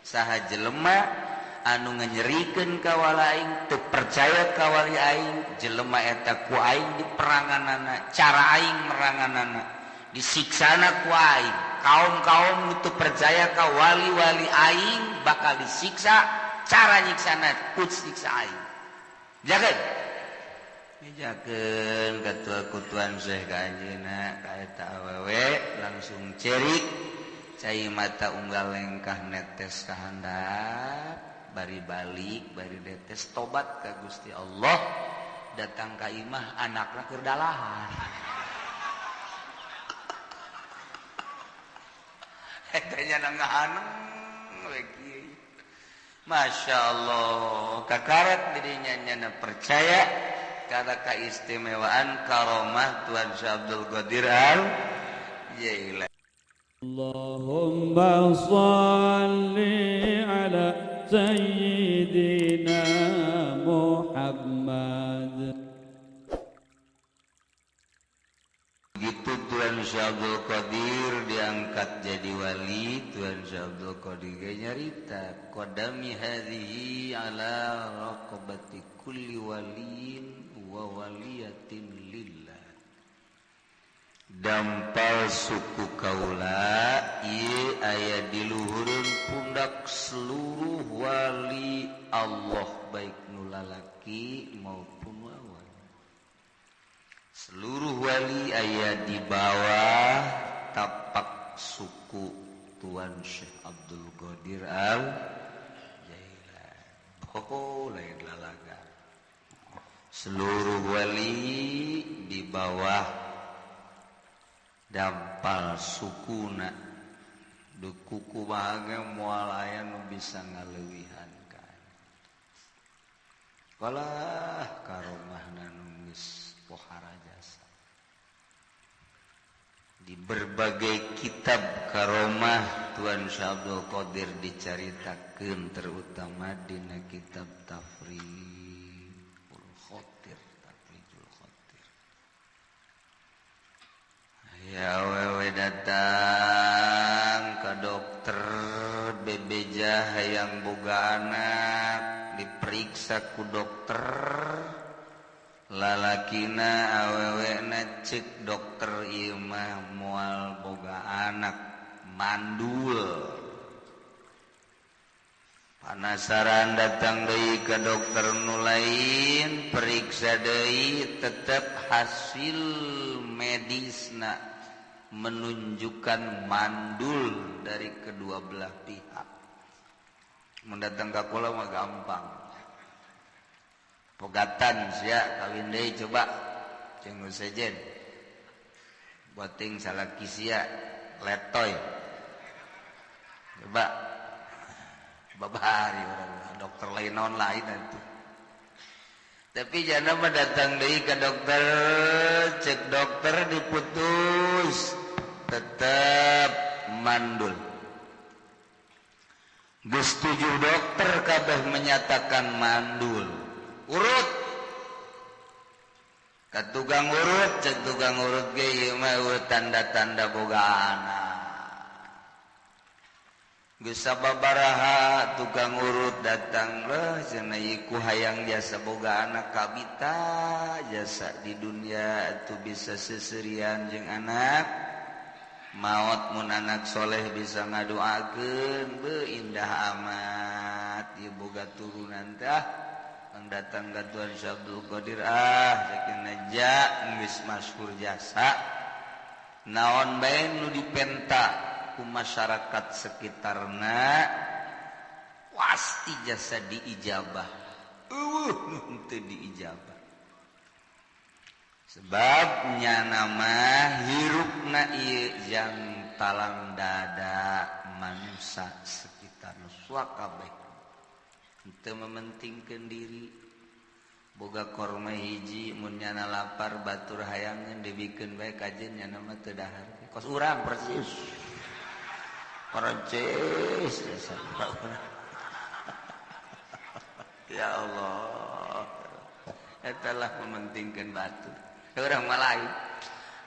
Saha jelema anu nganyerikeun ka wali aing, teu percaya ka wali aing, jelema eta ku aing diperanganana, cara aing meranganana, disiksana ku aing. Kaum-kaum nu teu percaya ka wali-wali aing bakal disiksa, cara nyiksana ku siksa aing. Jaga. Dijakeun katua kutuan Syekh ka anjeunna ka eta awewe langsung cerik cai mata unggal lengkah netes ka handap bari balik bari netes tobat ka Gusti Allah datang ka imah anakna keur dalahan. Eta nya nangahaneng we kieu. Masya Allah kakarat dirinya nyana percaya karena keistimewaan karomah Tuan Syekh Abdul Qadir Al Jailani. Allahumma shalli ala sayyidina Muhammad. Begitu Tuan Syekh Abdul Qadir diangkat jadi wali, Tuan Syekh Abdul Qadir nyarita qadami hadhihi ala raqabati kulli waliyin wa waliyatin lillah. Dampal suku kaula ieu aya di luhureun pundak seluruh wali Allah baik nu lalaki maupun wawan. Seluruh wali aya di bawah tapak suku Tuan Syekh Abdul Qadir Al Jailani. Oh, lain lalaga. Seluruh wali di bawah dampal sukuna. Du kuku bahagia moal aya nu bisa ngaleuwihan ka. Kalah karomahna nu geus pohara jasa. Di berbagai kitab karomah Tuan Syekh Abdul Qadir dicaritakeun terutama dina kitab Tafrijul Khotir, Tafrijul Khotir. Ya awewe datang ke dokter bebeja hayang boga anak, diperiksa ku dokter. Lalakina awewena cek dokter ieu mah moal boga anak, mandul. Panasaran datang deui ke dokter nu lain, periksa deui tetep hasil medisna menunjukkan mandul dari kedua belah pihak. Mun datang ka kula mah gampang. Pegatan sia kawin deui coba jeung nu sejen. Boting salaki sia letoy. Coba babari urang dokter lain naon lain atuh. Tapi jana mah datang deui ka dokter, cek dokter diputus tetep mandul. Geus 7 dokter kabeh menyatakan mandul. Urut ka tukang urut, cek tukang urut ge ieu mah tanda-tanda boga anak. Geus sababaraha tukang urut datang leuh cenah ieu ku hayang jasa boga anak kabita jasa di dunia atuh bisa seserian jeung anak. Maot mun anak soleh bisa ngadoakeun beuh indah amat ieu boga turunan tah. Datang ke Tuan Syekh Abdul Qadir saking ja geus masyhur jasa naon bae nu dipenta ku masyarakat sekitarna pasti jasa diijabah. Eueuh nu teu diijabah sebab nyana mah hirupna ieu jang talang dada manusia sekitar suakabeh. Teu mementingkeun diri boga korma hiji mun nyana lapar batur hayangeun dibikeun bae kajeun nyana mah teu dahar kos urang persis persis jasa. Ya Allah eta lah mementingkeun batur urang mah lain.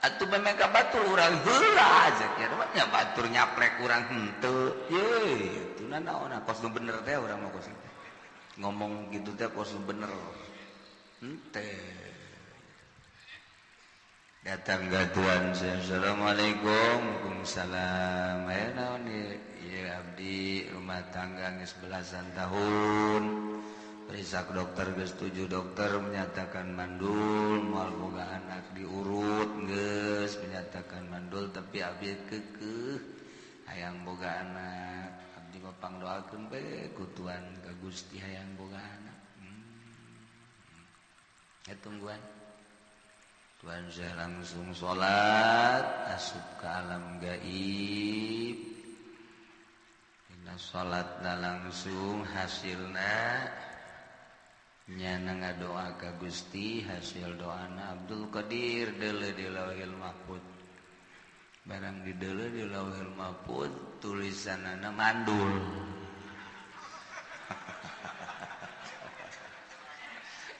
Atuh memang ka batur urang heula aja nya batur nyaplek urang henteu. Ye, atuh nanaon kos nu bener teh urang mah kos. Ngomong gitu teh kos nu bener. Henteu. Datang ka tuan, assalamualaikum. Waalaikumsalam. Aya naon ieu? Ieu abdi rumah tangga geus belasan tahun. Periksa ke dokter geus 7 dokter menyatakan mandul, moal boga anak diurut geus menyatakan mandul tapi abdi keukeuh hayang boga anak. Abdi mah pangdoakeun bae ku Tuhan ka Gusti hayang boga anak. Ya tungguan. Tuhan saya langsung salat asup ke alam gaib. Dina salatna langsung hasilna nyana ngadoa ka Gusti, hasil doana Abdul Qadir deuleu di Lauhil Mahfuz. Barang di deuleu di Lauhil Mahfuz tulisanana mandul.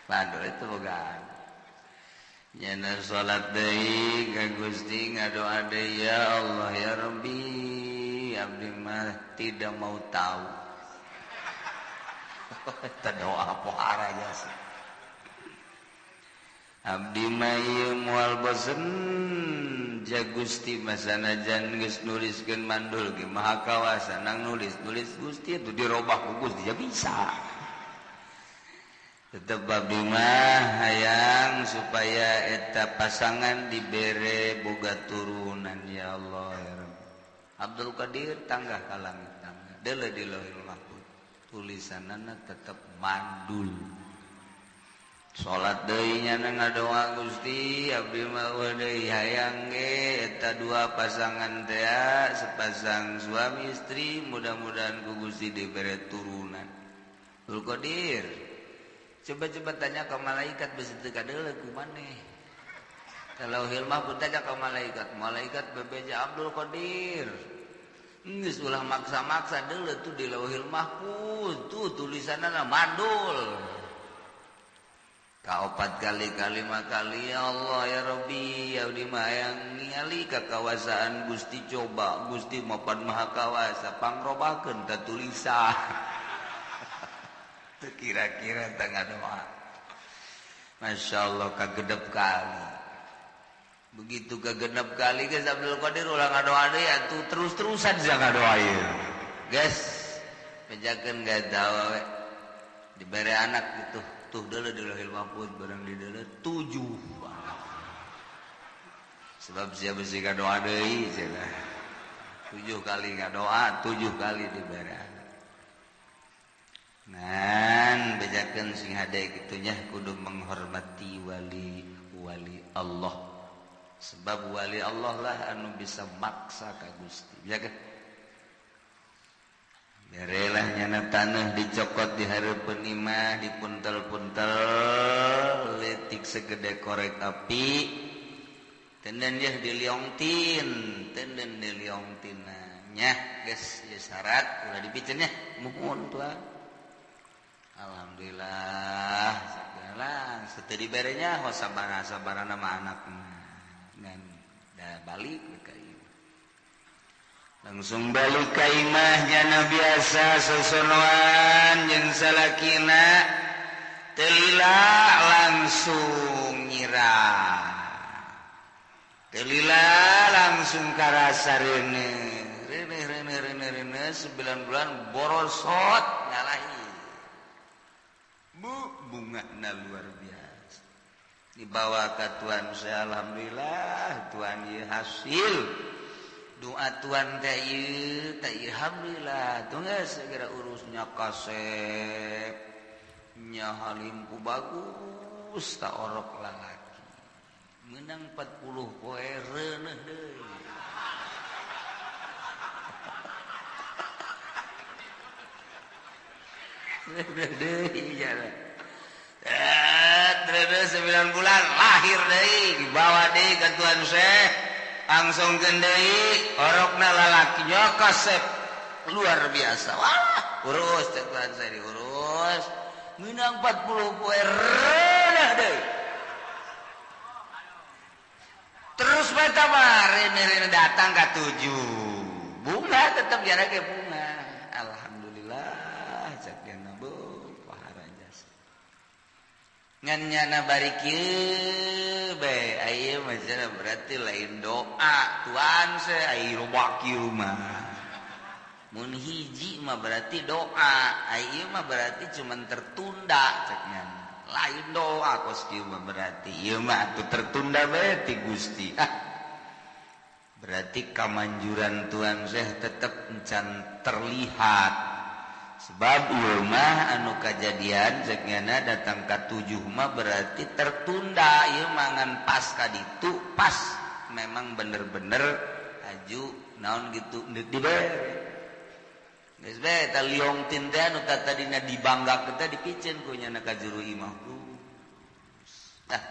Mandul itu boga. Nyana salat deui ka Gusti ngadoa deui, ya Allah ya Rabbi, abdi mah tidak mau tahu. Eta doa pohara jasa. Abdi mah ieu moal bosen ja Gusti masanajan geus nuliskeun mandul ge maha kawasa nang nulis-nulis Gusti itu dirobah ku Gusti ya bisa. Tetep abdi mah hayang supaya eta pasangan dibere boga turunan ya Allah ya Rabbi. Abdul Qadir tanggah ka langit tangga deuleu di Lauhil Mahfuz tulisanana tetep mandul. Salat deui nya ngadoa Gusti abdi mah deui hayang ge eta dua pasangan teh sepasang suami istri mudah-mudahan ku Gusti dibere turunan. Abdul Qadir coba-coba tanya ke malaikat besi teu kadeuleu ku maneh. Kalau hilmah pun tanya ke malaikat, malaikat bebeja Abdul Qadir. Geus ulah maksa-maksa deuleu tuh di Lauhil Mahfuz tuh tulisanna mandul. Ka opat kali kalima kali ya Allah ya Rabbi abdi mah hayang ningali kakawasaan Gusti coba Gusti mapan maha kawasa pangrobakeun ta tulisan. Teu kira-kira teh ngadoa. Masya Allah kagedep kali. Begitu kegenep kali guys Abdul Qadir ulah ngadoa deui atuh terus-terusan sia ngadoa ieu. Guys, bejakeun gak tahu we. Dibere anak gitu. Tuh deuleu di Lauhil Mahfuz barang di deuleu 7 anak. Sebab sia besi ngadoa deui cenah. 7 kali ngadoa, 7 kali dibere anak. Ngan bejakeun sing hade kitu nya kudu menghormati wali-wali Allah. Sebab wali Allah lah anu bisa maksa ka Gusti. Ya kan? Berelah nyana tanah dicokot di hareupeun imah, dipuntel-puntel letik segede korek api. Tenden yeuh diliongtin, tenden diliongtina. Nyah geus ieu syarat ulah dipiceun nya. Muhun tuan. Alhamdulillah segala sateu diberenya ho sabaraha-sabarana mah anakna. Ngan dah balik ke imah. Langsung balik ka imah jana biasa sosonoan jeung salakina teu lila langsung nyirah. Teu lila langsung karasa reuneuh. Reuneuh reuneuh reuneuh reuneuh 9 bulan borosot ngalahi. Bu bungana luar biasa. Dibawa ke Tuhan saya alhamdulillah Tuhan ieu hasil doa Tuhan teh ieu teh alhamdulillah tuh geus segera urusnya kasep nya halimpu bagus ta orok lalaki menang 40 poe reuneuh deui. Reuneuh deui jana. 9 bulan lahir deui dibawa deui ka Tuhan Syekh langsung deui orokna lalaki nya kasep luar biasa. Wah, urus teh Tuhan saya diurus meunang 40 poe reuneuh deui. Terus beta rene datang ka 7. Bunga tetep jarak ke bunga. Alhamdulillah cek dina pohara jasa. Ngan nyana bari kieu bae aya mah berarti lain doa tuan se ai loba kieu mah. Mun hiji mah berarti doa, ai mah berarti cuman tertunda cek nyana. Lain doa kos kieu mah berarti ieu mah atuh tertunda bae ti Gusti. Ah. Berarti kamanjuran Tuhan Syekh tetep encan terlihat. Sebab ieu mah anu kajadian cek nyana datang ka 7 mah berarti tertunda ieu mah ngan pas ka ditu pas memang bener-bener aju naon gitu deuk dibere. Geus bae eta liong tin teh anu tadina dibanggakeun teh dipiceun ku nyana ka juru imah. Tah,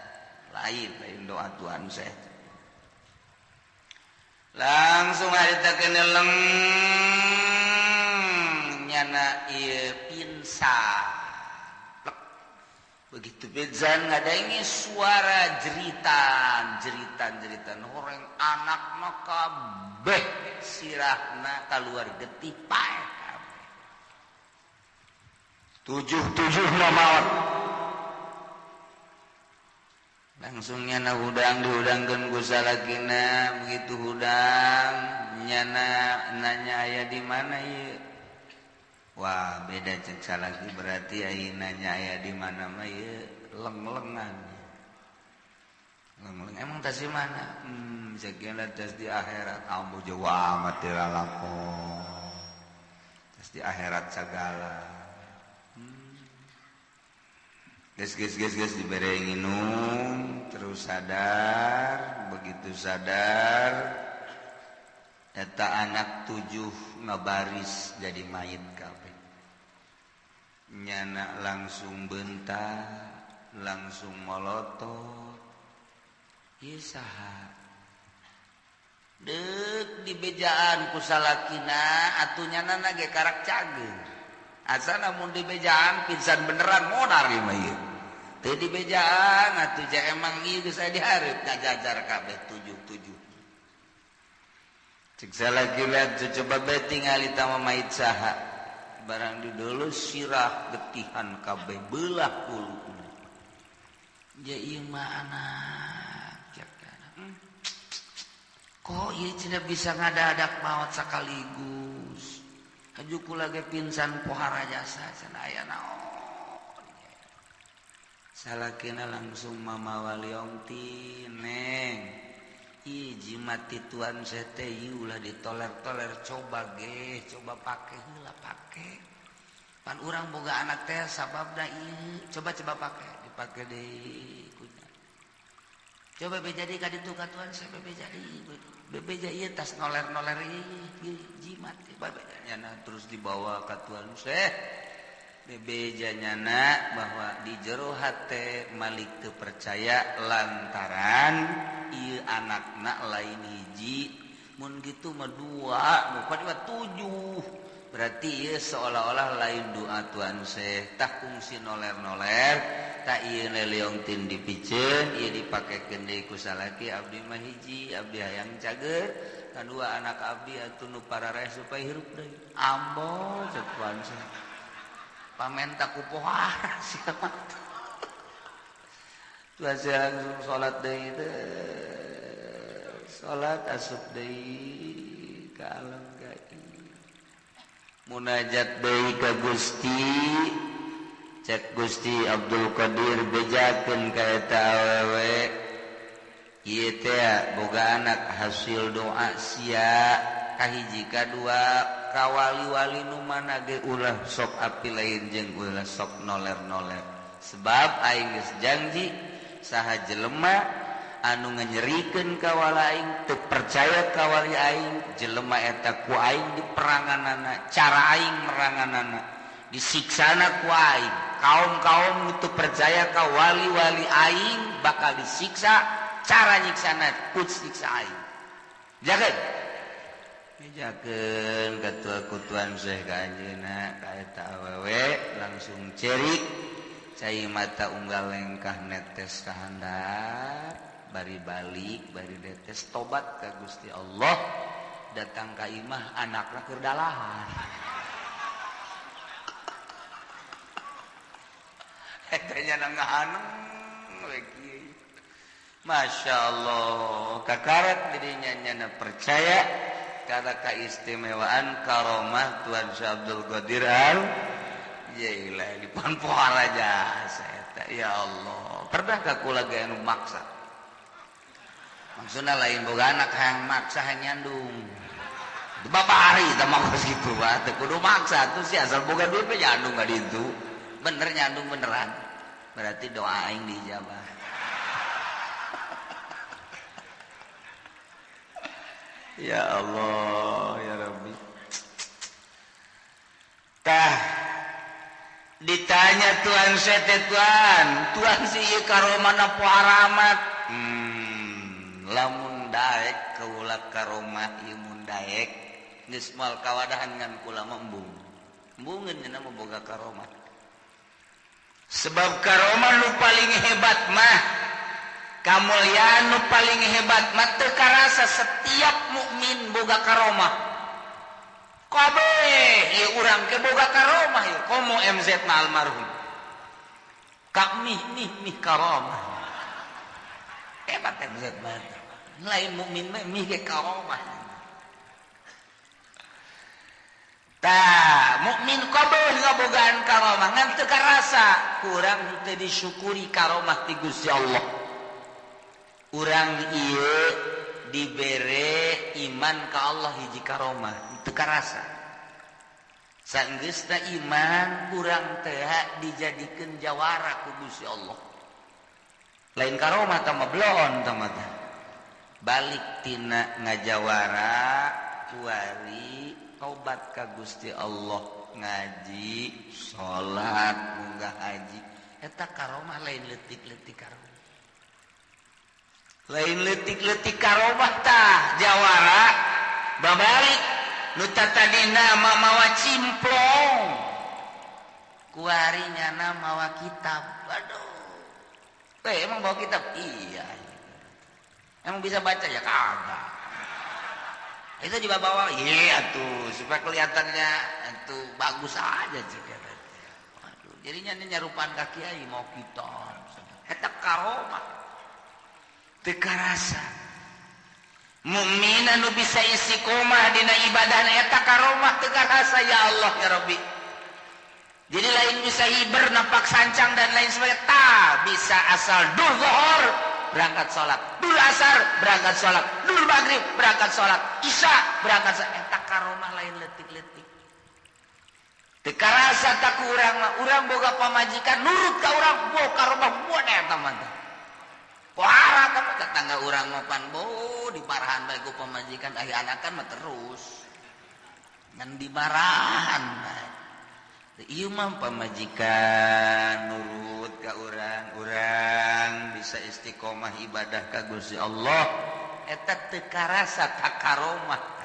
lain lain doa Tuhan saya. Langsung harita keneleng nyana ieu pingsan. Plek. Begitu pingsan ngadaengi suara jeritan, jeritan, jeritan horeng anak mah kabeh sirahna kaluar getih paeh. 7-7 maut. Langsung nyana hudang dihudangkeun ku salakina, begitu hudang nyana nanya aya di mana ieu. Wah, beda cek salaki berarti aya nanya aya di mana mah ieu leng-lengan. Leng-leng emang tas di mana? Cek tas di akhirat. Ambu jauh amat di lalakon. Tas di akhirat sagala. Geus geus geus geus dibere nginum terus sadar, begitu sadar eta anak 7 ngabaris jadi mayit kabeh. Nyana langsung bentar, langsung molotot. Ieu saha? Deuk dibejaan ku salakina atuh nyana ge karak cageung. Asa namun dibejaan pingsan beneran modar ieu mah ieu. Teu dibejaan atuh ja emang ieu geus aya dihareup ngajajar kabeh 7-7. Cek salakina coba bae tingali tah mait saha. Barang didulu sirah getihan kabeh beulah kuluna. Ja ieu mah anak cek Kok ieu cenah bisa ngadadak maot sakaligus. Haju kula ge pingsan pohara jasa cenah aya naon. Salakina langsung mamawa liong ti neng. Ih jimat ti tuan sete ieu ulah ditoler-toler coba ge, coba pake heula pake. Pan urang boga anak teh sababna ieu, coba-coba pake, dipake deui kunya. Coba be jadi ka ditu ka tuan saya be jadi. Bebeja ieu tas noler-noler ieu jimat babe nyana terus dibawa ka tuan Syekh. Bebeja nyana bahwa di jero hate Malik teu percaya lantaran ieu anakna lain hiji mun kitu mah 2 bukan mah 7. Berarti ieu seolah-olah lain doa tuan Syekh tah kungsi noler-noler tak ieu leleong tin dipiceun ieu dipakekeun deui ku salaki abdi mah hiji abdi hayang cager kadua anak abdi atuh nu parareh supaya hirup deui ambo cek tuan Syekh pamenta ku pohara sia mah tuan Syekh langsung salat deui teh salat asup deui ka alam gaib munajat deui ka Gusti cek Gusti Abdul Qadir bejakeun ka eta awewe ieu teh boga anak hasil doa sia kahiji kadua ka wali-wali nu mana ge ulah sok api lain jeung ulah sok noler-noler sebab aing geus janji saha jelema anu nganyerikeun ka wali aing teu percaya ka wali aing jelema eta ku aing diperanganana cara aing meranganana disiksana ku aing kaum-kaum nu teu percaya ka wali-wali aing bakal disiksa cara nyiksana ku siksa aing jaga Mijakeun katua kutuan Syekh ka anjeunna ka eta awewe langsung cerik cai mata unggal lengkah netes ka handap Bari balik bari detes tobat ka Gusti Allah datang ka imah anakna keur dalahan. Eta nya ngahaneng we kieu. Masya Allah kakarat dirinya nyana percaya karena keistimewaan karomah Tuhan Syekh Abdul Qadir Al Jailani panpoal aja saya ya Allah pernah ka kula ge anu maksa maksudna lain boga anak hayang maksa hayang nyandung bapak hari teh mah geus kitu bae teu kudu maksa tuh si asal boga duit mah nyandung ka ditu bener nyandung beneran berarti doa aing diijabah. Ya Allah ya Rabbi. Tah ditanya Tuhan sete Tuhan, Tuhan si ieu karomahna poaramat. Lamun daek kaula karomah ieu mun daek geus moal kawadahan ngan kula mah embung. Embungeun nya mah boga karomah. Sebab karomah nu paling hebat mah kamulyaan nu paling hebat mah teu karasa setiap mukmin boga karomah. Kabeh ieu urang ke boga karomah ieu komo MZ na almarhum. Kak mih mih mih karomah. Hebat MZ mah. Lain mukmin mah mih ge karomah. Tah mukmin kabeh ngabogaan karomah ngan teu karasa kurang teu disyukuri karomah ti Gusti Allah. Urang ieu dibere iman ka Allah hiji karomah teu karasa. Sanggeusna iman urang teh dijadikeun jawara ku Gusti Allah. Lain karomah tah mah bloon tah mah teh. Balik tina ngajawara kuari tobat ka Gusti Allah ngaji salat munggah haji eta karomah lain leutik-leutik karomah. Lain leutik-leutik karomah tah jawara babalik nu tatadina mamawa cimplong kuari nyana mawa kitab. Aduh emang bawa kitab? Iya. Emang bisa baca ya? Kagak. Itu juga bawa, iya tuh supaya kelihatannya itu bagus aja sih. Waduh, jadinya ini nyarupaan kaki kiai mau kitab. Eta karomah. Teu karasa. Mukmin anu bisa istiqomah dina ibadahna eta karomah teu karasa ya Allah ya Rabbi. Jadi lain bisa hiber napak sancang dan lain sebagainya, ta bisa asal dur zuhur berangkat salat, dur asar berangkat salat, dur maghrib berangkat salat, isya berangkat salat, eta karomah lain leutik-leutik. Teu karasa tak ku urang mah, urang boga pamajikan nurut ka urang, bo karomah buat eta mah. Pohara ka tetangga urang mah pan bo diparahan bae ku pamajikan aya anakan mah terus. Ngan dimarahan bae. Ieu mah pamajikan nurut ka urang, urang bisa istiqomah ibadah ka Gusti Allah eta teu karasa ta karomah.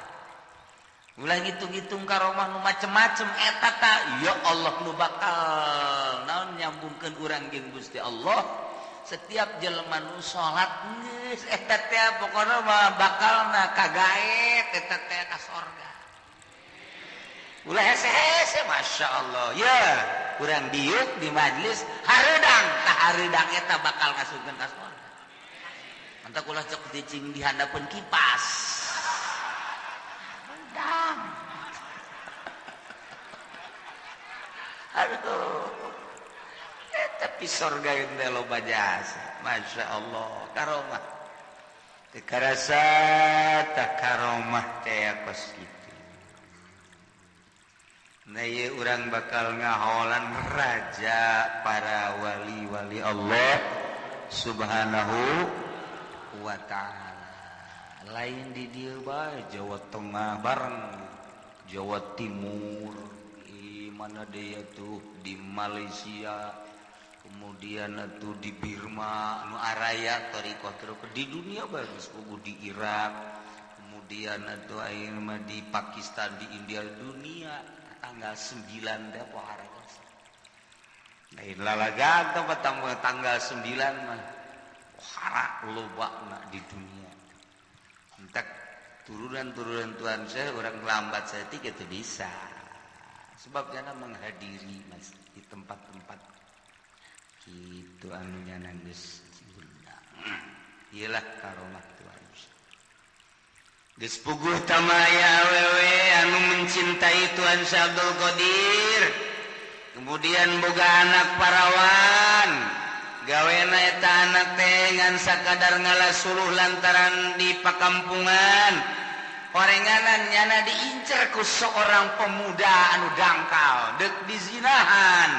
Ulah ngitung-ngitung karomah nu macem-macem eta ta ya Allah nu bakal naon nyambungkeun urang jeung Gusti Allah. Setiap jelema nu salat geus eta teh pokona mah bakalna kagaet eta teh ka sorga. Ulah hese-hese Masya Allah ya kurang diuk di majlis hareudang tah hareudang eta bakal ngasupkeun ka sorga. Mantap ulah cek cicing di handapeun kipas hareudang. Aduh tapi sorga teh loba jasa Masya Allah karomah teu karasa tah karomah teh kos kitu. Nah ieu urang bakal ngaholan raja para wali-wali Allah Subhanahu wa ta'ala. Lain di dieu bae Jawa Tengah bareng Jawa Timur, di mana deui tuh di Malaysia, kemudian atuh di Birma, nu araya thariqah di dunia bae geus puguh di Irak, kemudian atuh ayeuna mah di Pakistan, di India, dunia. Tanggal 9 teh pohara geus. Lain lalagan teh tanggal 9 mah. Hara lobana di dunia. Entak turunan-turunan Tuhan saya orang lambat saeutik itu bisa. Sebab jana menghadiri mas di tempat-tempat kitu anu nyana geus diundang. Iyalah karomah Tuhan. Geus puguh tamaya awewe anu mencintai Tuhan Syekh Abdul Qadir. Kemudian boga anak parawan. Gawena eta anak teh ngan sakadar ngalasuluh lantaran di pakampungan. Orenganan nyana diincer ku seorang pemuda anu dangkal deuk dizinahan.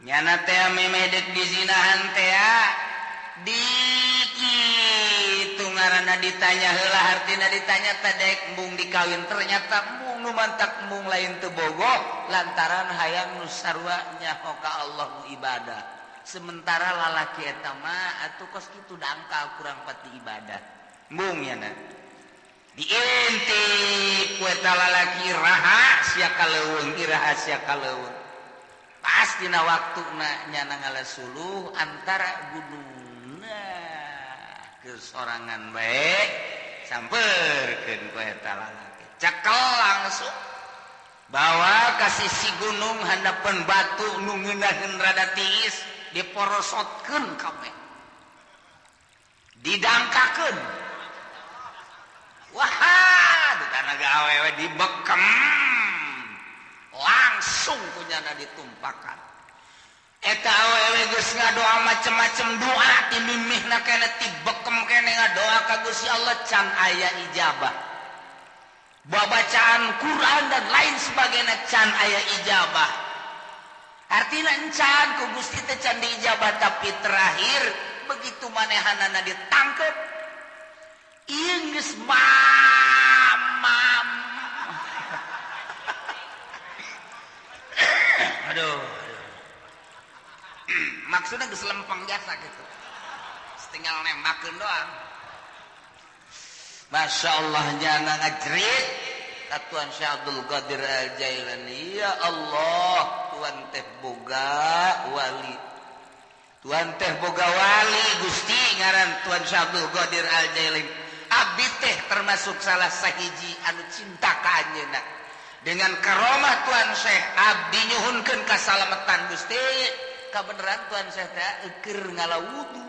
Nyana teh memeh deuk dizinahan teh dikitu ngaranna ditanya heula hartina ditanya teh daek embung dikawin ternyata embung nu mantak embung lain teu bogoh lantaran hayang nu sarua nyaho ka Allah nu ibadah. Sementara lalaki eta mah atuh kos kitu dangkal kurang pati ibadah. Embung nyana diintip ku eta lalaki iraha sia kaleuweung iraha sia kaleuweung. Pas dina waktuna nyana ngalasuluh antara gunungna kesorangan bae sampeurkeun ku eta lalaki. Cekel langsung bawa ka sisi gunung handapeun batu nu ngeunaheun rada tiis diporosotkeun kabeh. Didangkakeun. Wah, karena gawe dibekem langsung kunyana ditumpakan. Eta awewe geus ngadoa macem-macem doa ti mimihna keneh ti bekem keneh ngadoa ka Gusti Allah can aya ijabah. Babacaan Quran dan lain sebagainya can aya ijabah. Artina encan ku Gusti teh can diijabah tapi terakhir begitu manehanana ditangkep ieu geus mamam. Aduh. Maksudnya geus lempeng biasa gitu. Tinggal nembakeun doang. Masya Allah nyana ngajerit ka Tuhan Syekh Abdul Qadir Al-Jailani, ya Allah, Tuhan teh boga wali. Tuhan teh boga wali Gusti ngaran Tuhan Syekh Abdul Qadir Al-Jailani. Abdi teh termasuk salah sahiji anu cinta ka anjeunna. Dengan karomah Tuhan Syekh abdi nyuhunkeun kasalametan Gusti. Kabeneran Tuhan Syekh teh keur ngala wudu.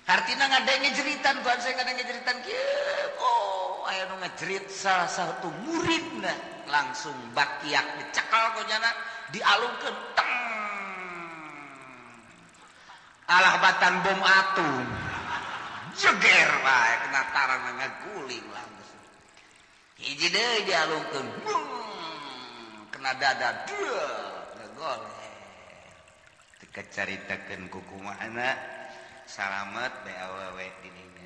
Hartina ngadenge jeritan Tuhan Syekh ngadenge jeritan kieu. Oh, aya nu ngajerit salah satu muridna langsung bakiak dicekal ku nyana dialungkeun teng. Alah batan bom atom. Jeger bae kena tarang ngaguling langsung. Hiji deui dialungkeun. Kena dada dua ngegoleh. Teu kacaritakeun ku kumahana salamet bae awewe di dinya.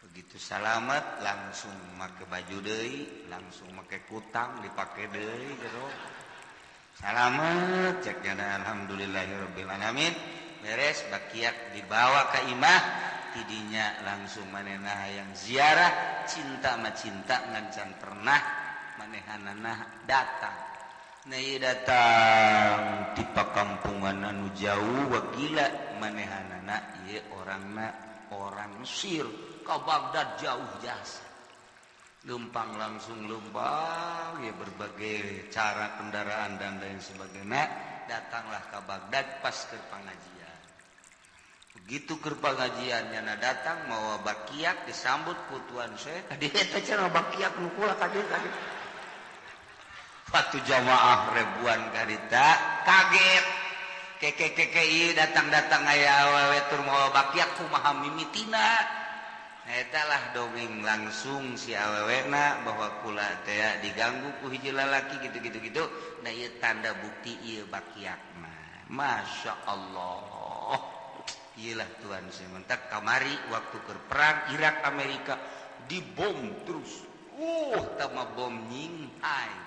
Begitu salamet langsung make baju deui, langsung make kutang dipake deui jero. Salamet cek nyana alhamdulillahirabbil alamin. Beres bakiak dibawa ka imah tidinya langsung manehna hayang ziarah cinta ma cinta ngan can pernah manehanana datang. Nah ieu datang di pakampungan anu jauh gila manehanana ieu orangna orang Mesir ka Baghdad jauh jasa. Lempang langsung lempang ya berbagai cara kendaraan dan lain sebagainya datanglah ke Baghdad pas ke pengajian. Begitu ke pengajian nyana datang mawa bakiak disambut ku Tuan Syekh ka dieu eta cenah bakiak nu kula ka dieu ka dieu. Waktu jamaah ribuan karita kaget. Keke ieu datang-datang aya awewe tur mawa bakiak kumaha mimitina. Nah eta lah dongeng langsung si awewena bahwa kula teh diganggu ku hiji lalaki gitu-gitu gitu. Nah ieu tanda bukti ieu bakiak mah. Masya Allah. Iyalah Tuhan sementak kamari waktu keur perang Irak Amerika dibom terus. Tama bom nyinghai.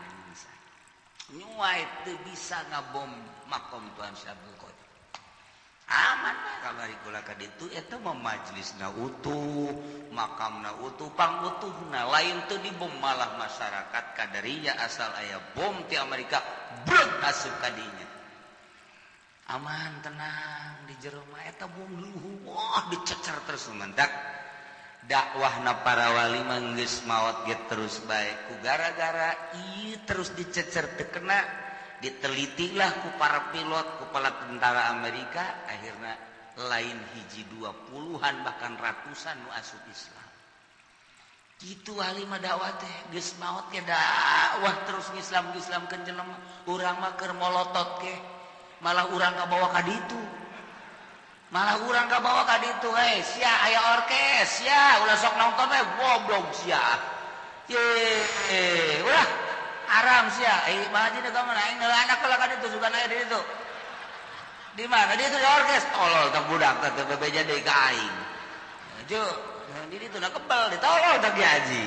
Nyuai teu bisa ngabom makom Tuhan Syekh Abdul Qadir. Aman mah kamari kula ka ditu eta mah majlisna utuh, makamna utuh, pangutuhna lain teu dibom malah masyarakat kadarinya asal aya bom ti Amerika breg asup ka dinya. Aman tenang di jero mah eta bung luhur wah dicecer terus mentak dakwahna para wali mah geus maot ge terus bae ku gara-gara ieu terus dicecer teu kena ditelitilah ku para pilot ku para tentara Amerika akhirna lain hiji dua puluhan bahkan ratusan nu asup Islam. Kitu wali mah dakwah teh geus maot ge dakwah terus ngislam-islamkeun jelema urang mah keur molotot ge malah urang kabawa ka ditu. Malah urang kabawa ka ditu eh sia aya orkes sia ulah sok nonton we goblok sia. Ye ulah haram sia eh mah dina ka mana aing anak lah ka ditu sugan aya di ditu. Di mana di ditu orkes tolol teh budak teh bebeja deui ka aing. Ju di ditu na kebel ditolol teh haji.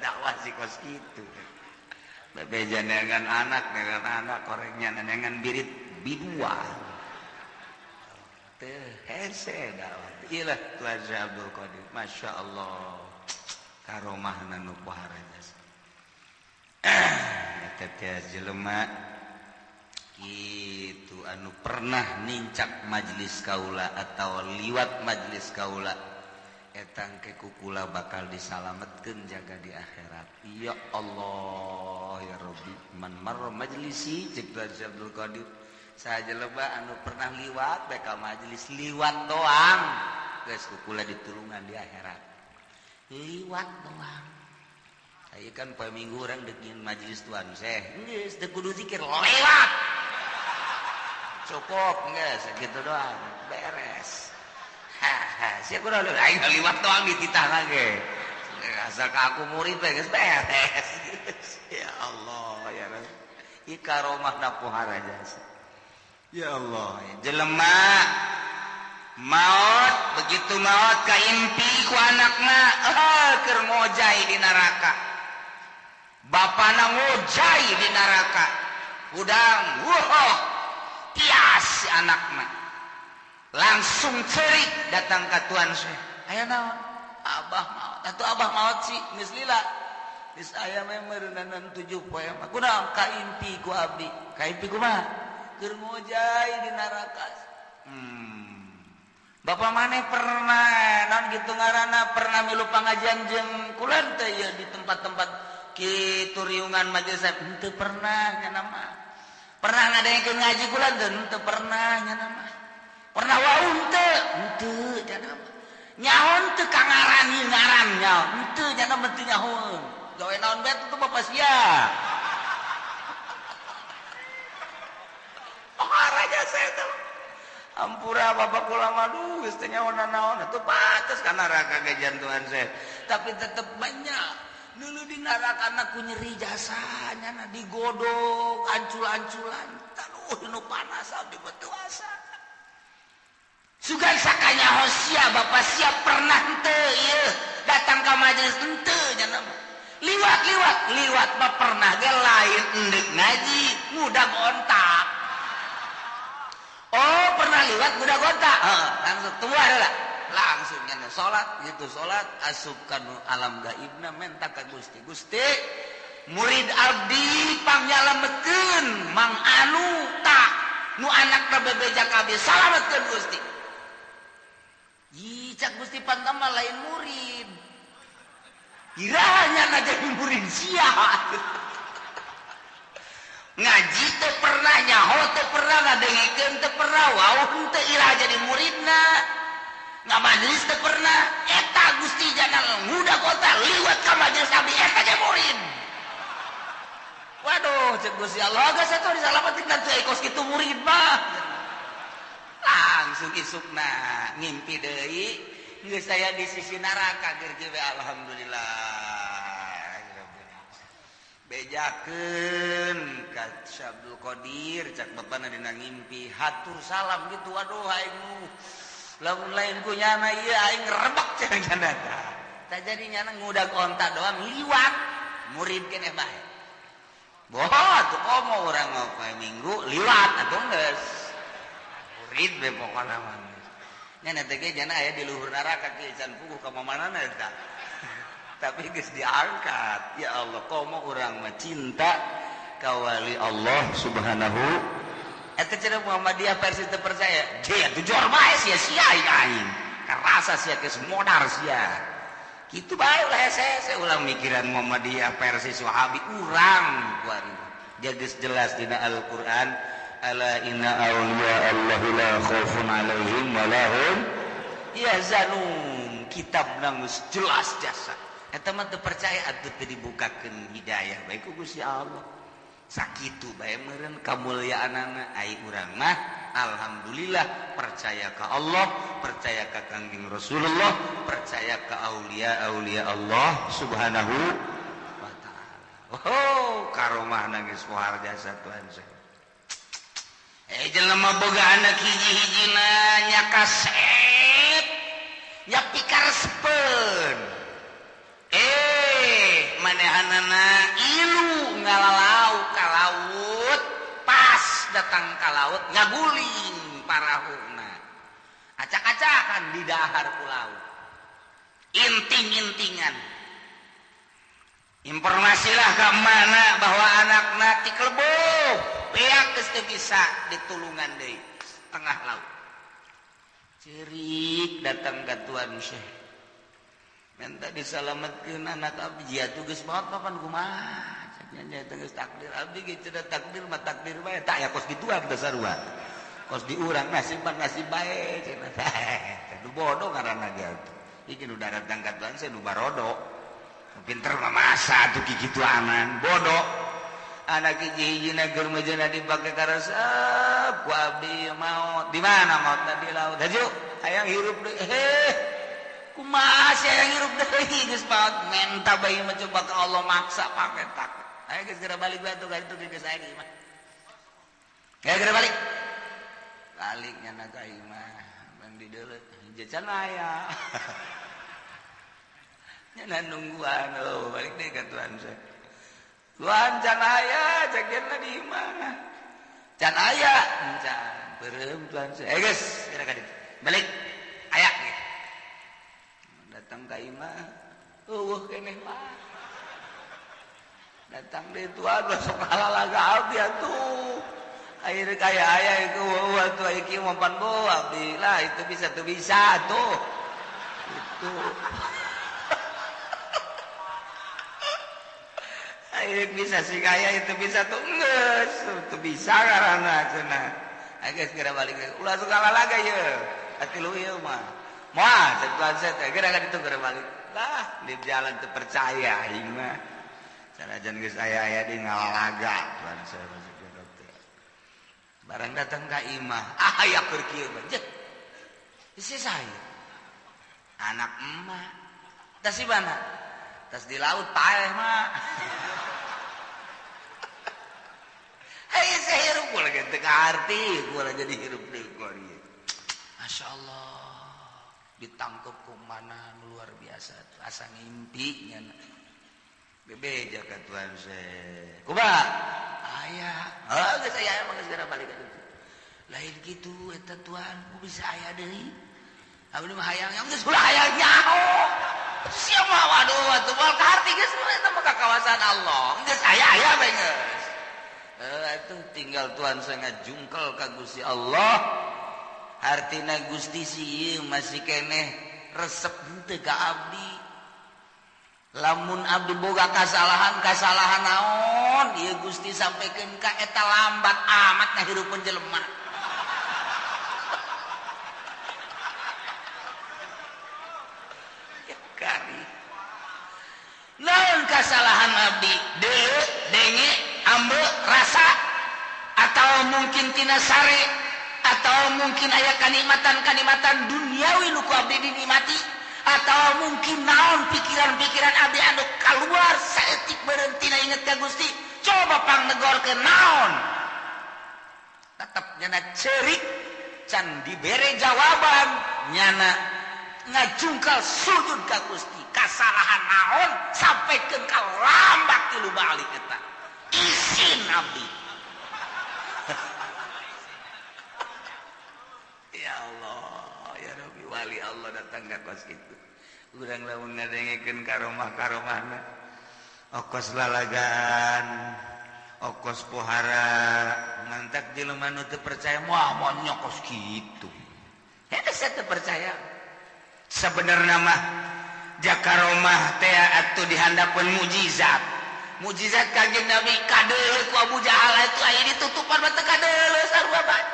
Dakwah sih kos kitu. Bebeja neangan anak korengnya neangan birit bidua. Teu hese dakwah. Ieu lah Tuan Syekh Abdul Qadir. Masya Allah. Karomahna nu pohara jasa. Eta teh jelema kitu anu pernah nincak majelis kaula atau liwat majelis kaula eta engke ku kula bakal disalametkeun jaga di akhirat. Ya Allah ya Rabbi man marra majlisi ceuk Tuan Syekh Abdul Qadir saha jelema anu pernah liwat bae ka majelis liwat doang geus ku kula ditulungan di akhirat. Liwat doang. Aya kan poe Minggu urang deuk nyin majelis Tuan Syekh geus teu kudu zikir lewat. Cukup geus sakitu doang beres. Sia kudu aing liwat doang dititah ge. Asal ka aku murid we geus beres. Ya Allah ya Rabbi. Ieu karomahna pohara jasa. Ya Allah, jelema maot begitu maot kaimpi ku anakna keur ngojay di neraka. Bapana ngojay di neraka. Udang wuh tias si anakna. Langsung cerik datang ka Tuan Syekh. Aya naon? Abah maot. Atuh abah maot sih geus lila. Geus aya mah meureunanan 7 poe mah. Kunaon kaimpi ku abdi? Kaimpi kumaha? Keur ngojay di neraka. Bapak maneh pernah naon kitu ngaranna pernah milu pangajian jeung kula teh ieu di tempat-tempat kitu riungan majelis henteu pernah nya mah. Pernah ngadengkeun ngaji kula teh henteu pernah nya mah. Pernah wau henteu henteu nya mah. Nyaho teu ka ngaran ieu ngaran nyaho henteu nya mah teu nyahoeun. Gawe naon bae tuh bapak sia. Oh raja saya tuh. Ampura bapak kula mah duh geus teu nyaho naon atuh pantes ka neraka ge jantuan saya. Tapi tetep banyak dulu di neraka ku nyeri jasanya na digodok ancul-anculan taduh nu panas abdi beuteung asa. Sugan sakanya hosia bapak siap pernah henteu ieu datang ka majelis henteu nya mah. Liwat-liwat liwat mah pernah ge lain endek ngaji ngudag ontak. Oh pernah liwat ngudag ontak. Heeh, langsung tua heula. Langsung nya salat gitu salat asup ka nu alam gaibna menta ka Gusti. Gusti murid abdi pangyalametkeun mang anu tak nu anakna bebeja ka abdi salametkeun Gusti. Cak Gusti Pantama lain murid. Irahnya na jadi murid sia. Ngaji teu pernah nyaho teu pernah ngadengekeun teu pernah wau henteu irah jadi muridna. Ngamajelis teu pernah eta Gusti jangan ngudak kota liwat ka majelis abdi eta ge murid. Waduh cek Gusti Allah geus atuh disalametkeun teu kos kitu murid mah. Langsung isukna ngimpi deui geus aya di sisi neraka keur kieu alhamdulillah. Bejakeun ka Syekh Abdul Qadir cak bapana dina ngimpi hatur salam gitu waduh aing nu lamun lain ku nyana ieu aing rebek cenah nyana tah. Tah jadi nyana ngudag onta doang liwat murid keneh bae. Boh atuh komo urang mah poe Minggu liwat atuh geus. Murid be pokona mah. Nya teh ge jana aya di luhur neraka kieu can puguh ka mamanana eta. Tapi geus diangkat. Ya Allah, komo urang mah cinta ka wali Allah Subhanahu Eta cenah Muhammadiyah versi teu percaya. Dia tuh jor bae sia sia aing. Karasa sia geus modar sia. Kitu bae ulah hese ulah mikiran Muhammadiyah versi Wahabi urang kuari. Dia geus jelas dina Al-Qur'an, ala inna awliya Allahi la khaufun alaihim wa lahum yahzanun. Kitab geus jelas jasa. Eta mah teu percaya atuh teu dibukakeun hidayah bae ku Gusti Allah. Sakitu bae meureun kamulyaanana ai urang mah alhamdulillah percaya ka Allah, percaya ka Kangjeng Rasulullah, percaya ka aulia-aulia Allah Subhanahu wa taala. Oh, karomahna geus pohar jasa Tuhan saya. Jelema boga anak hiji-hijina nya kasep, nya pikaresepeun. Manehanana ilu ngalalau ka laut, pas datang ka laut ngaguling parahuna. Acak-acakan di dahar ku laut. Inting-intingan. Informasilah ke mana bahwa anakna tiklebo beak geus teu bisa ditulungan deui tengah laut. Cerik datang ka Tuan Syekh. Minta disalametkeun anak abdi ya geus maot papan kumaha. Nya teh geus takdir abdi ge cenah takdir mah takdir bae tak ya kos dituang teh sarua. Kos di urang nasib mah nasib bae cenah. Teh bodoh ngaranna ge atuh. Iki nu datang ka Tuan Syekh nu barodo. Pinter mah masa atuh kikituanan bodoh. Anak hiji-hijina keur mejeuna dipake karesep ku abdi maot. Di mana maotna di laut. Haju hayang hirup deui. Heh. Kumaha sia hayang hirup deui geus maot menta bae mah coba ka Allah maksa pake tak. Ayo geus geura balik bae atuh ka ditu geus aya di imah. Ayo geura balik. Balik nya ka imah bang di deuleu hiji can aya. Nya nungguan oh balik deui ka Tuhan saya. Tuhan can aya cekna di imah. Can aya can beureum Tuhan saya. Geus geura ka ditu. Balik aya ge. Datang ka imah eueuh keneh mah. Datang deui Tuhan sok halalaga abdi atuh. Akhir kaya aya ieu eueuh atuh aya kieu mampan bo abdi lah itu bisa teu bisa atuh. Itu. Ayo bisa sih kaya itu bisa tuh geus teu bisa karana cenah. Ayo geus geura balik ulah suka lalaga ye. Atilu ieu mah. Moal cek Tuhan saya teh geura ka ditu geura balik. Lah di jalan teu percaya aing mah. Sanajan geus aya-aya di ngalalaga Tuhan saya masuk ke dokter. Barang datang ka imah, ah aya keur kieu mah. Jeh. Isi saya. Anak emak. Tas di mana? Tas di laut paeh mah. Hei saya hirup gua lagi teu kaarti, gua lagi jadi hirup deui gua ieu. Masya Allah, ditangkep ku mana luar biasa, asa ngimpi nya. Bebeja ka Tuhan saya. Kumaha? Aya. Heuh geus aya emang geus geura balik ka ditu. Lain kitu eta Tuhan, ku bisa aya deui. Abdi mah hayang geus ulah hayang nyaho. Sia mah waduh atuh moal kaarti geus eta mah ka kawasan Allah. Geus aya-aya bae geus. Atuh tinggal Tuhan saya ngajungkel ka Gusti Allah. Artina Gusti si ieu masih keneh resep henteu ka abdi. Lamun abdi boga kasalahan naon ieu Gusti sampaikan ka eta lambat amat ngahirupeun jelema. Ya kari. Naon kasalahan abdi? Deuleu, denge, ambe, rasa atau mungkin tina sare atau mungkin aya kanikmatan-kanikmatan duniawi nu ku abdi dinikmati atau mungkin naon pikiran-pikiran abdi anu kaluar saeutik berhenti na inget ka Gusti coba pangnegorkeun naon tetep nyana cerik can dibere jawaban nyana ngajungkal sujud ka Gusti kasalahan naon sampaikan ka lambat tilu balik eta isin abdi. Ya Allah, ya Rabbi, wali Allah datang ka kos kitu. Urang lamun ngadengekeun karomah-karomahna. Okos lalagan, okos pohara, mantak jelema nu teu percaya moal moal nyokos kitu. Hese teu percaya. Sebenarnya mah jakaromah teh atuh dihandapeun mukjizat. Mukjizat Kanjeng Nabi kadeuleu ku Abu Jahal itu aya ditutupan mah teu kadeuleu sarua bae.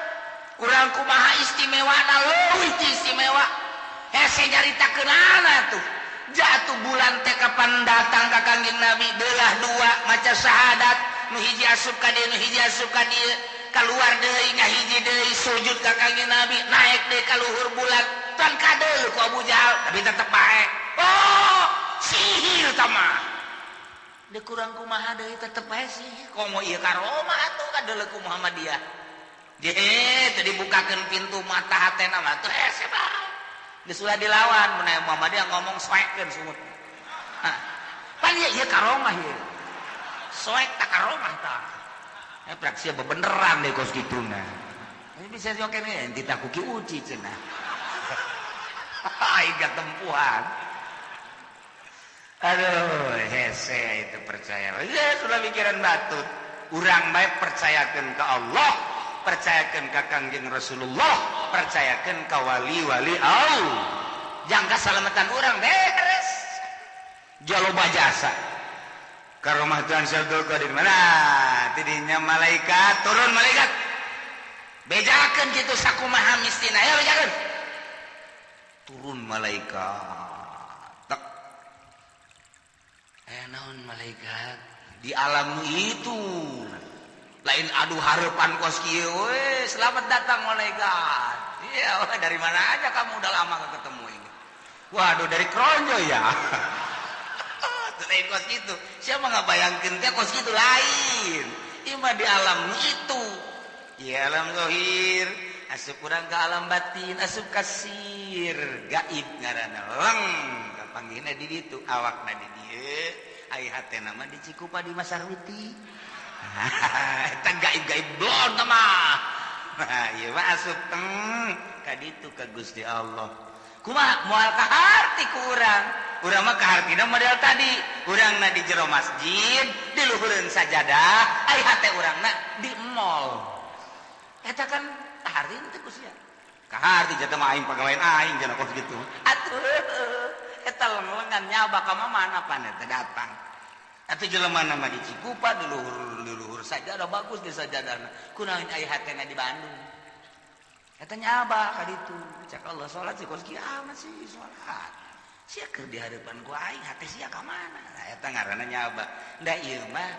Urang kumaha istimewana leuwih ti istimewa. Hese nyaritakeunana tuh. Jatuh bulan teh kapan datang ka Kanjeng Nabi belah dua maca syahadat nu hiji asup ka dieu nu hiji asup ka dieu kaluar deui ngahiji deui sujud ka Kanjeng Nabi naik deui ka luhur bulan tan kadeuleu ku Abu Jahal tapi tetep bae. Oh, sihir tah mah. Deui kurang kumaha deui tetep bae sihir. Komo ieu karomah atuh kadeuleu ku Muhammadiyah. Ye, teu dibukakeun pintu mata hatena mah tuh hese bae. Geus ulah dilawan mun aya Muhammadiyah ngomong soekeun sumut. Hah. Pan ieu ieu karomah ieu. Soek tak karomah tah. Eh praksi bebeneran deh kos kituna. Ini bisa joken ente tak kuki uci cenah. Aing tempuhan. Aduh, hese itu percaya. Ya sudah pikiran batut. Urang bae percayakeun ka Allah, percayakeun ka Kangjeng Rasulullah, percayakeun ka wali-wali Allah. Jangka salamatan urang beres. Jaloba jasa. Karomah Tuhan Syabdul Qadir mana? Tidinya malaikat turun malaikat. Bejakeun kitu sakumaha mistina ya bejakeun. Turun malaikat. Tek. Naon malaikat di alam itu. Lain adu harapan kos kieu we, selamat datang malaikat. Iya, dari mana aja kamu udah lama gak ketemu ini. Waduh, dari Kronjo ya. Lain kos gitu. Siapa nggak bayangkan teh kos gitu lain. Ima di alam itu. Di alam zahir, asup urang ke alam batin, asup kasir, gaib ngaranna leng. Kapanggihna di ditu, awakna di dieu, ai hatena mah di Cikupa di Masarwiti. Eta gaib-gaib blon mah. Nah, ieu mah asup teng ka ditu ka Gusti Allah. Kumaha moal kaharti ku urang. Urang mah kahartina model tadi. Urangna di jero masjid, di luhureun sajadah, ai hate urangna di mall. Eta kan kaharti teh ku sia. Kaharti jatuh mah aing pagawean aing cenah kos kitu. Atuh eta leng-lengan nyaba ka mana pan eta datang. Atuh jelema mah di Cikupa di luhur sajadah bagus di sajadahna. Kunaon ai hatena di Bandung. Eta nyaba ka ditu. Cak Allah salat sih kos kiamat sih salat. Sia keur di hadapan ku aing hate sia ka mana? Nah, eta ngaranna nyaba. Da ieu mah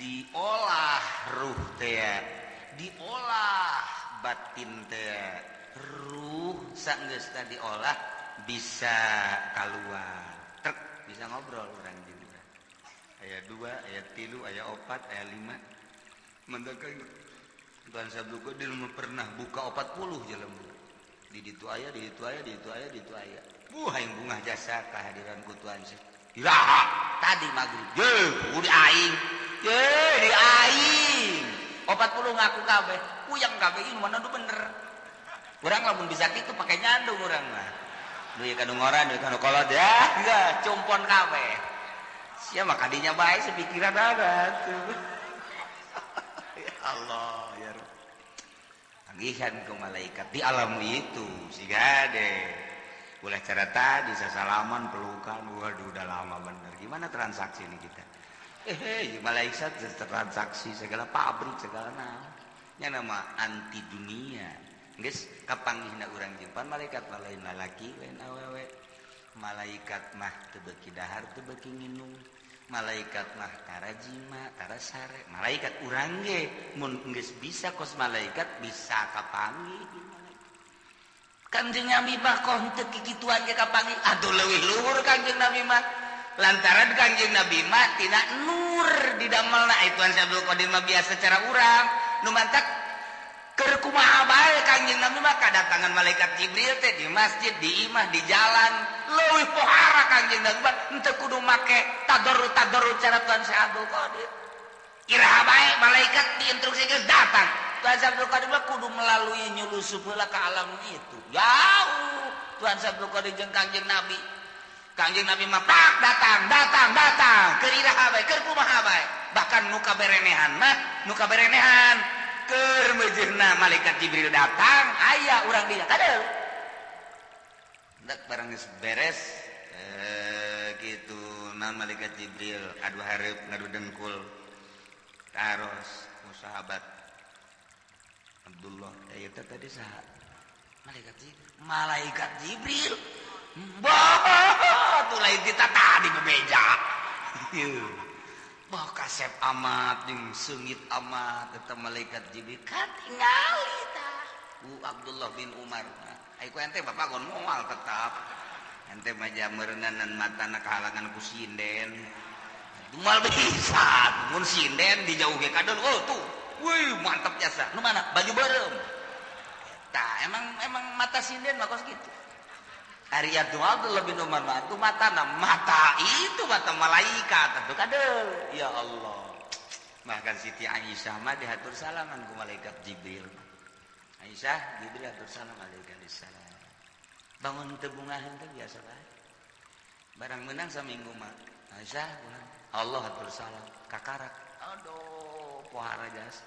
diolah ruh teh, diolah batin teh. Ruh saenggeus teh diolah bisa kaluar. Trek bisa ngobrol urang jeung urang. Aya 2, aya 3, aya 4, aya 5. Mendakan Tuhan Sabdu Qadir pernah buka 40 jelema. Di ditu aya, di ditu aya, di ditu aya, di ditu aya. Buh aing bungah jasa kehadiran ku Tuhan sih. Iraha tadi maghrib. Ye, di aing. Ye, di aing. 40 ngaku kabeh. Puyeng kabeh ieu mana nu bener. Urang lamun bisa kitu pake nyandung urang mah. Duit ka nu ngora, duit ka nu kolot ya, enggak cumpon kabeh. Sia mah kadinya bae sepikiran ada tuh. Ya Allah ya Rabb. Panggihan ke malaikat di alam itu siga deh. Ulah cara tadi sasalaman pelukan, waduh udah lama bener. Gimana transaksi ini kita? Malaikat transaksi segala pabrik segala nah. Nya nama anti dunia. Geus kapanggihna urang jeung malaikat mah lain lalaki lain awewe. Malaikat mah teu beuki dahar teu beuki nginum. Malaikat mah tara jima tara sare. Malaikat urang ge mun geus bisa kos malaikat bisa kapanggih. Kanjeng Nabi mah kok henteu kikituan ge kapanggih. Aduh leuwih luhur Kanjeng Nabi mah. Lantaran Kanjeng Nabi mah tina nur didamelna. Tuhan Syabdul Qadir mah biasa cara urang nu mantak keur kumaha bae Kanjeng Nabi mah kadatangan malaikat Jibril teh di masjid, di imah, di jalan. Leuwih pohara Kanjeng Nabi mah henteu kudu make tadarru-tadarru cara Tuhan Syabdul Qadir. Iraha bae malaikat diinstruksikeun datang. Tuhan Syabdul Qadir mah kudu melalui nyulusup heula ka alam itu. Jauh Tuhan Syabdul Qadir jeung Kanjeng Nabi. Kanjeng Nabi mah pak datang, datang, datang. Keur iraha bae, keur kumaha bae. Bahkan nu kaberenehan mah, nu kaberenehan keur meujeuh Seueurna malaikat Jibril datang aya urang dia kadeuh. Dak barang geus beres gitu na malaikat Jibril adu hareup ngadu dengkul. Taros ku sahabat Abdullah ieu teh tadi saha? Malaikat Jibril. Malaikat Jibril. Bah, tuh lain kita tadi bebeja. Bah kasep amat jeung seungit amat eta malaikat Jibril katingali tah. Ku Abdullah bin Umar. Ai ku ente bapak gon moal tetap. Ente mah jameureunnan matana kahalangan ku sinden. Moal bisa mun sinden dijauh ge kadon oh tuh. Wih, mantap jasa. Nu mana? Baju beureum. Tah, emang mata sinden mah kos kitu. Ari Abdullah bin Umar mah tuh matana mata itu mata malaikat atuh kadeul. Ya Allah. Bahkan Siti Aisyah mah dihatur salaman ku malaikat Jibril. Aisyah, Jibril hatur salam alaikum salam. Bangun teu bungaheun teh biasa bae. Barang menang saminggu mah. Aisyah, Allah hatur salam kakarak. Aduh, pohara jas.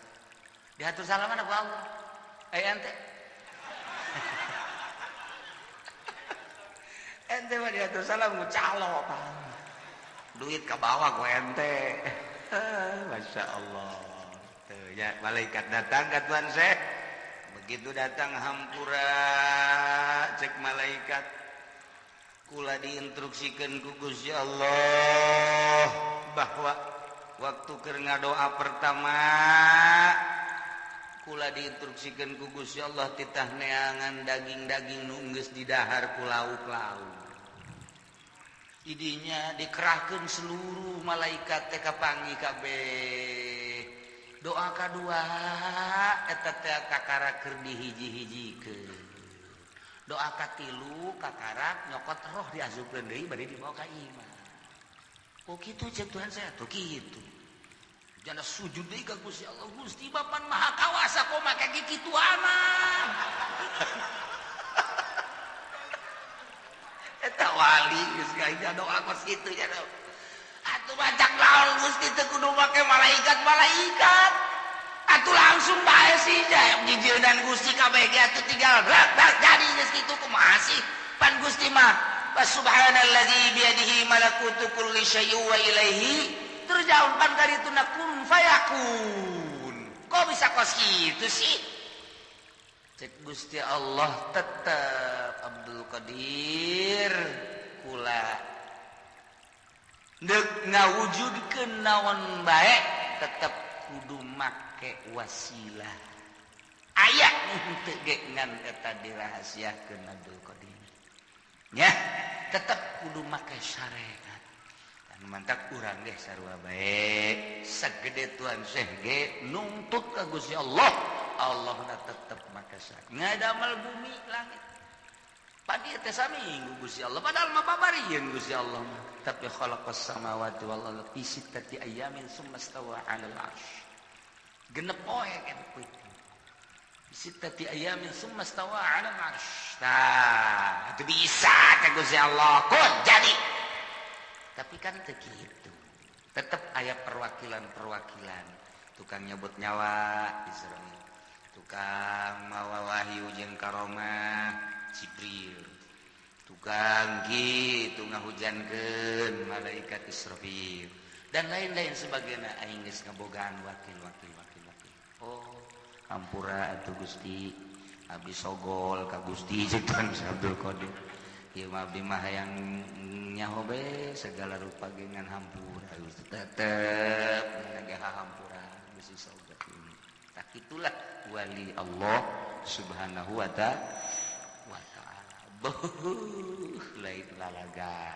Dihatur salaman ku Allah. Eh ente. Ente mah diatur salam ku calo pan. Duit ka bawah ku ente. Masya Allah. Tuh ya malaikat datang ka Tuan Syekh. Begitu datang hampura cek malaikat. Kula diinstruksikeun ku Gusti Allah bahwa waktu keur ngadoa pertama kula diinstruksikeun ku Gusti Allah titah neangan daging-daging nu geus didahar ku lauk-lauk. Idinya dikerahkeun seluruh malaikat teh kapanggih kabeh. Doa kadua eta teh kakara keur dihiji-hijikeun. Doa katilu kakarak nyokot roh diasupkeun deui bade dibawa ka imah. Oh kitu cek Tuhan saya tuh kitu. Jana sujud deui ka Gusti Allah, Gusti Bapan Maha Kawasa kok make kitu amat. Eta wali geus gaya doa kos kitu nya. Atuh bacak laon Gusti teu kudu make malaikat-malaikat. Atuh langsung bae sih jijildan Gusti kabeh ge atuh tinggal rak jadi geus kitu kumaha sih? Pan Gusti mah subhanalladzi biyadihi malakutu kulli syai'in wa ilaihi turja'un pan karitu kun fayakun. Kok bisa kos kitu sih? Cek Gusti Allah tetep Abdul Qadir kula deuk ngawujudkeun naon bae tetep kudu make wasilah. Aya henteu ge ngan eta dirahasiakeun Abdul Qadir. Nya tetep kudu make syariat. Anu mantak urang ge sarua bae sagede Tuan Syekh ge nuntut ka Gusti Allah. Allahna tetep make syariat. Ngadamel bumi langit. Padi teh saminggu Gusti Allah padahal mah babarieun Gusti Allah mah. Tapi khalaqas samawati wal arda fi sittati ayamin summa stawa 'alal 'arsy. Genep poe eta peuting. Sittati ayamin summa stawa 'alal 'arsy. Tah, itu bisa ka Gusti Allah kun jadi. Tapi kan teu kitu. Tetep aya perwakilan-perwakilan. Tukang nyebut nyawa Israil, tukang mawa wahyu jeung karomah Jibril, tukang kitu ngahujankeun malaikat Israfil dan lain-lain sebagainya. Aing geus ngabogaan wakil-wakil. Oh, hampura atuh Gusti, abdi sogol ka Gusti jeung Tuan Abdul Qadir. Ieu mah abdi mah hayang nyaho be segala rupa ge ngan hampura Gusti. Tetep ngan hampura Gusti sogol. Tah kitulah wali Allah Subhanahu wa ta'ala. Beuh, lain lalaga.